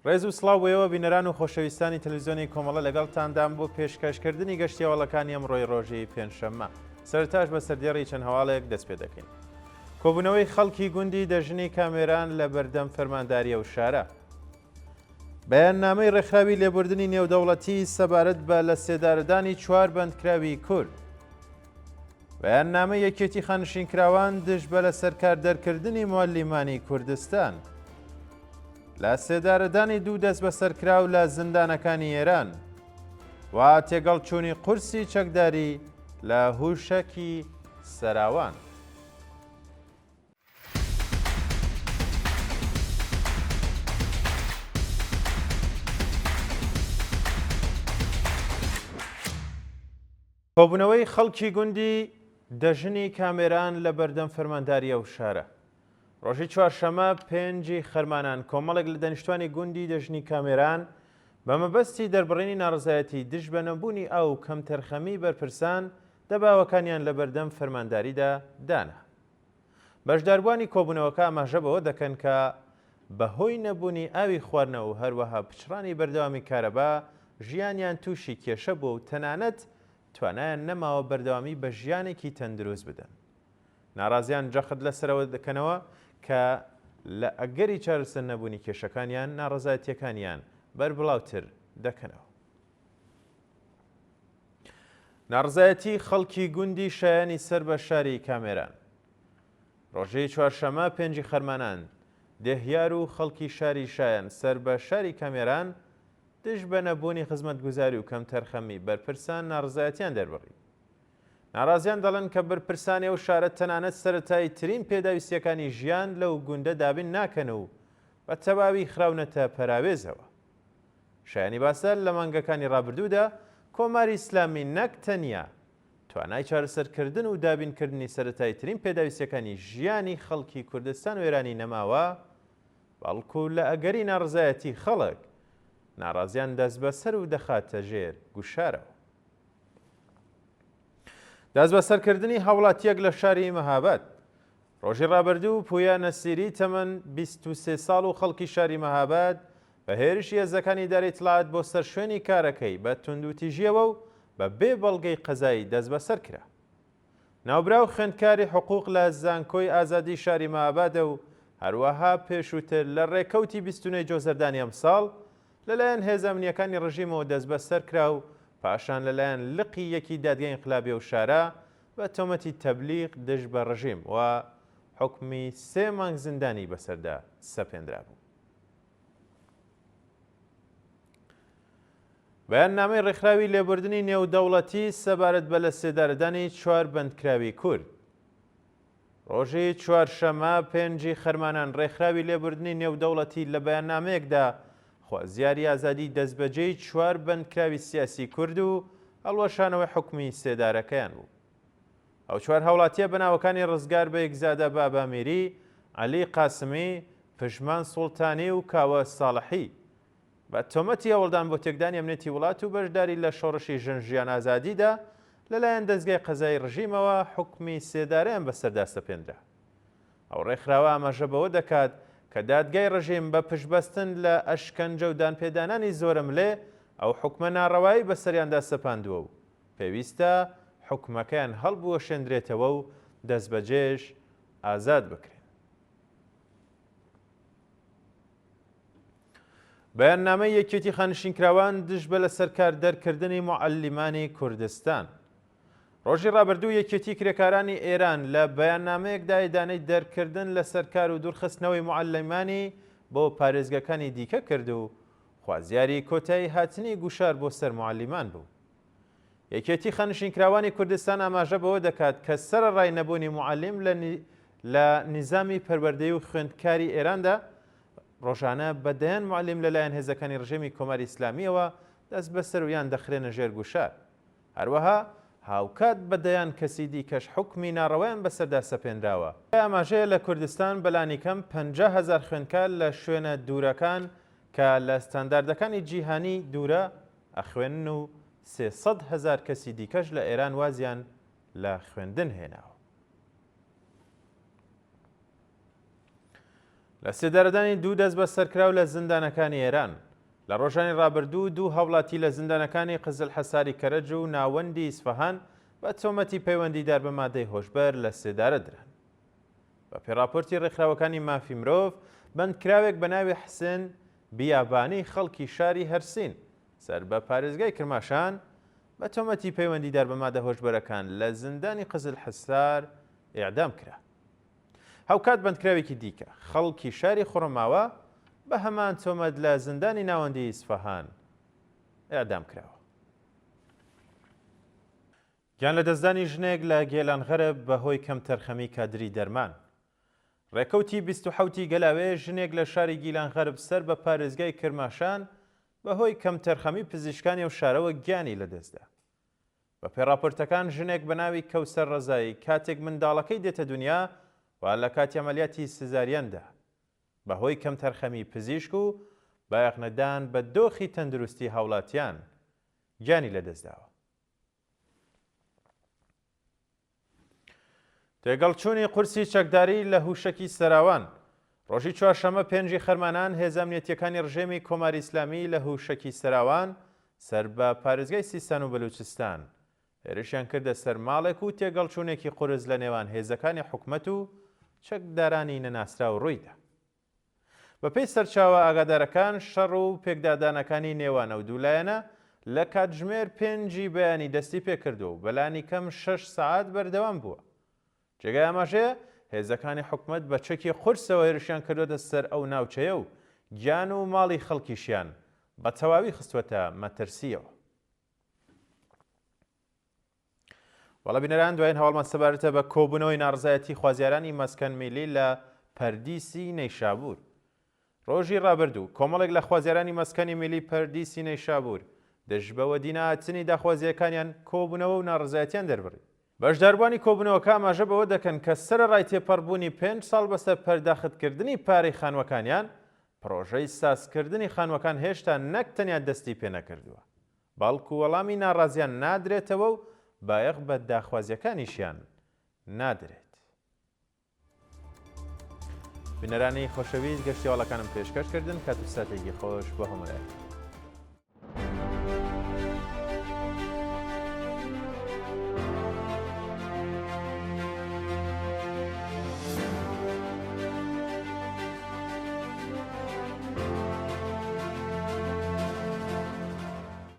ڕێز و سڵاو بۆ ئێوە بینەران و خۆشەویستانی تەلەڤیزیۆنی کۆمەڵە لەگەڵتاندام بۆ پێشکەشکردنی گەشتی هەواڵەکانی ئەمڕۆی ڕۆژی پێنجشەممە. سەرەتاش بە سەردێڕی چەند هەواڵێک دەست پێ دەکەین. کۆبوونەوەی خەڵکی گوندی دەژنی کامێران لە بەردەم فەرمانداری ئەو شارە. بەیاننامەی ڕێکخراوی لێبوردنی نێودەوڵەتی سەبارەت بە لە سێدارەدانی چوار بەندکراوی کورد. بەیاننامەی یەکێتی خانشینکراوان دژ بە لە سەرکار دەرکردنی موەلیمانی کوردستان. لە سێدارەدانی دوو دەستبەسەرکراو لە زیندانەکانی ئێران و تێگەڵچوونی قورسی چەکداری لە هوشەکی سەراوان. کۆبوونەوەی خەڵکی گوندی دەژنی کامێران لە بەردەم فەرمانداری ئەو شارە. ڕۆژی چوارشەمە پێنجی خەرمانان کۆمەڵێک لە دانیشتوانی گوندی دەژنی کامێران بە مەبەستی دەربڕینی ناڕەزایەتی دژ بە نەبوونی ئاو و کەمتەرخەمیی بەرپرسان دەباوەکانیان لە بەردەم فەرمانداریدا دانا. بەشداربووانی کۆبوونەوەکە ئاماژە بەوە دەکەن کە بەهۆی نەبوونی ئاوی خواردنەوە و هەروەها پچڕانی بەردەوامی کارەبا ژیانیان تووشی کێشە بووە و تەنانەت توانایان نەماوە بەردەوامی بە ژیانێکی تەندروست بدەن. ناڕازیان جەخت لەسەر ئەوە دەکەنەوە کە لە ئەگەری چارەسەر نەبوونی کێشەکانیان ناڕەزایەتییەکانیان بەربڵاوتر دەکەنەوە. ناڕزایەتی خەڵکی گوندی شایانی سەر بە شاری کامێران. ڕۆژی چوارشەمە پێنجی خەرمانان، دێهیار و خەڵکی شاری شایان سەر بە شاری کامێران دژ بە نەبوونی خزمەتگوزاری و کەمتەرخەمی بەرپرسان ناڕزایەتیان دەربڕی. ناڕازیان دەڵێن کە بەرپرسانی ئەو شارە تەنانەت سەرەتایی ترین پێداویستییەکانی ژیان لەو گوندە دابین ناکەن و بە تەواوی خراونەتە پەراوێزەوە. شایانی باسە لە مانگەکانی ڕابردوودا کۆماری ئیسلامی نەک تەنیا توانای چارەسەرکردن و دابینکردنی سەرەتاییترین پێداویستییەکانی ژیانی خەڵکی کوردستان و ئێرانی نەماوە، بەڵکو لە ئەگەری ناڕەزایەتی خەڵک، ناڕازیان دەستبەسەر و دەخاتە ژێر گوشارەوە. دەستبەسەرکردنی هاوڵاتییەک لە شاری مەهاباد ڕۆژی ڕابردوو پویا نەسیری تەمەن 23 ساڵ و خەڵکی شاری مەهاباد بە هێرشی هێزەکانی ئیدارەی ئیتڵاعات بۆ سەر شوێنی کارەکەی بە توندوتیژییەوە و بە بێ بەڵگەی قەزایی دەستبەسەر کرا. ناوبراو خوێندکاری حقوق لە زانکۆی ئازادی شاری مەهابادە و هەروەها پێشووتر لە ڕێکەوتی 29 جۆزەردانی ئەمساڵ لەلایەن هێزە ئەمنییەکانی ڕژیمەوە دەستبەسەر کرا و پاشان لەلایەن لقی یەکی دادگای ئینقلابی ئەو شارە بە تۆمەتی تەبلیغ دژ بە ڕژیم و حوکمی سێ مانگ زیندانی بەسەردا سەپێندرابوو. بەیاننامەی ڕێکخراوی لێبوردنی نێودەوڵەتی سەبارەت بە لەسێدارەدانی چوار بەندکراوی کورد. ڕۆژی چوارشەممە پێنجی خەرمانان ڕێکخراوی لێبوردنی نێودەوڵەتی لە بەیاننامەیەکدا خوازیاری ئازادی دەستبەجێی چوار بەندکراوی سیاسی کورد و هەڵوەشانەوەی حوکمی سێدارەکەیان بوو. ئەو چوار هاوڵاتییە بە ناوەکانی ڕزگار بەیگزادە بابامیری، عەلی قاسمی، پژمان سوڵتانی و کاوە ساڵحی بە تۆمەتی هەوڵدان بۆ تێکدانی ئەمنیەتی وڵات و بەشداری لە شۆڕشی ژن ژیان ئازادیدا لەلایەن دەزگای قەزایی ڕژیمەوە حوکمی سێدارەیان بەسەردا سەپێنرا. ئەو ڕێکخراوە ئاماژە بەوە دەکات کە دادگای ڕژیم بە پشتبەستن لە ئەشکەنجە و دانپێدانانی زۆرەملێ ئەو حوکمە ناڕەوایەی بەسەریاندا سەپاندووە و پێویستە حوکمەکەیان هەڵبوەشێندرێتەوە و دەستبەجێش ئازاد بکرێن. بەیاننامەی یەکێتی خانشینکراوان دژ بە لەسەرکار دەرکردنی موعەلیمانی کوردستان. ڕۆژی ڕابردوو یەکێتی کرێکارانی ئێران لە بەیاننامەیەکدا ئیدانەی دەرکردن لەسەر کار و دوورخستنەوەی موعەلیمانی بۆ پارێزگەکانی دیکە کرد و خوازیاری کۆتایی هاتنی گوشار بۆ سەر موعەلیمان بوو. یەکێتی خانشینکراوانی کوردستان ئاماژە بەوە دەکات کە سەرەڕای نەبوونی موعەلیم لە لە نیزامی پەروەردەیی و خوێندکاری ئێراندا ڕۆژانە بە دەیان موعەلیم لەلایەن هێزەکانی ڕژێمی کۆماری ئیسلامییەوە دەستبەسەر و یان دەخرێنە ژێر گوشار. هەروەها هاوکات بە دەیان کەسی دیکەش حوکمی ناڕەوایان بەسەردا سەپێنراوە. ئاماژەیە لە کوردستان بەلانیکەم 50 هەزار خوێندکار لە شوێنە دوورەکان کە لە ستانداردەکانی جیهانی دوورە ئەخوێنن و 300 هەزار کەسی دیکەش لە ئێران وازیان لە خوێندن هێناوە. لە سێدارەدانی دوو دەستبەسەرکراو لە زیندانەکانی ئێران، لە ڕۆژانی ڕابردوو دوو هاوڵاتی لە زیندانەکانی قزلحەساری کەرەج و ناوەندی ئیسفەهان بە تۆمەتی پەیوەندیدار بە مادەی هۆشبەر لە سێدارە دران. بە پێی ڕاپۆرتی ڕێکخراوەکانی مافی مرۆڤ، بەندکراوێک بە ناوی حسێن بیابانی خەڵکی شاری هەرسین سەر بە پارێزگای کرماشان بە تۆمەتی پەیوەندیدار بە مادە هۆشبەرەکان لە زیندانی قزلحەسار ئێعدام کرا. هاوکات بەندکراوێکی دیکە خەڵکی شاری خوڕەماوە بە هەمان تۆمەت لە زیندانی ناوەندی ئیسفەهان ئێعدام کراوە. گیانلەدەستدانی ژنێک لە گێلان غەرب بەهۆی کەمتەرخەمی کادری دەرمان. ڕێکەوتی 27 ی گەلاوێژ ژنێک لە شاری گیلان غەرب سەر بە پارێزگای کرماشان بەهۆی کەمتەرخەمی پزیشکانی ئەو شارەوە گیانی لەدەستدا. بەپێی ڕاپۆرتەکان ژنێک بە ناوی کەوسەر ڕەزایی کاتێک منداڵەکەی دێتە دونیا و لە کاتی عەمەلیاتی سزاریاندا بەهۆی کەمتەرخەمی پزیشک و بایەخنەدان بە دۆخی تەندروستی هاوڵاتیان گیانی لەدەستداوە. تێگەڵچوونی قورسی چەکداری لە هوشەکی سەراوان. ڕۆژی چوارشەممە پێنجی خەرمانان هێزە ئەمنیەتییەکانی ڕژێمی کۆماری ئیسلامی لە هوشەکی سەراوان سەر بە پارێزگای سیستان و بەلوچستان هێرشیان کردە سەر ماڵێک و تێگەڵچوونێکی قورس لە نێوان هێزەکانی حکومەت و چەکدارانی نەناسراو ڕوویدا. بەپێی سەرچاوە ئاگادارەکان، شەڕ و پێکدادانەکانی نێوان ئەو دوو لایەنە لە کاتژمێر پێنجی بەیانی دەستیپێکردووە و بەلانیکەم شەش سەعات بەردەوام بووە. جێگای ئاماژەیە، هێزەکانی حکومەت بە چەکی قورسەوە هێرشیان کردووەتە سەر ئەو ناوچەیە و گیان و ماڵی خەڵکیشیان بە تەواوی خستووەتە مەترسییەوە. بەڵێ بینەران دوایین هەواڵمان سەبارەتە بە کۆبوونەوەی ناڕزایەتی خوازیارانی مەسکەن میلی لە پەردیسی نەیشابوور. ڕۆژی ڕابردوو کۆمەڵێک لە خوازیارانی مەسکەنی میلی پەردیسی نەیشابوور دژ بە وەدینەهاتنی داخوازییەکانیان کۆبوونەوە و ناڕزایەتیان دەربڕی. بەشداربووانی کۆبوونەوەکە ئاماژە بەوە دەکەن کە سەرەڕای تێپەڕبوونی پێنج ساڵ بەسەر پەرداختکردنی پارەی خانووەکانیان، پڕۆژەی سازکردنی خانووەکان هێشتا نەک تەنیا دەستی پێنەکردووە، بەڵکو وەڵامی ناڕازیان نادرێتەوە و بایەخ بە داخوازیەکانیشیان نادرێت. بینەرانی خۆشەویست گەشتی هەواڵەکانم پێشکەش کردن کات و ساتێکی خۆش بۆ هەموو لایەک.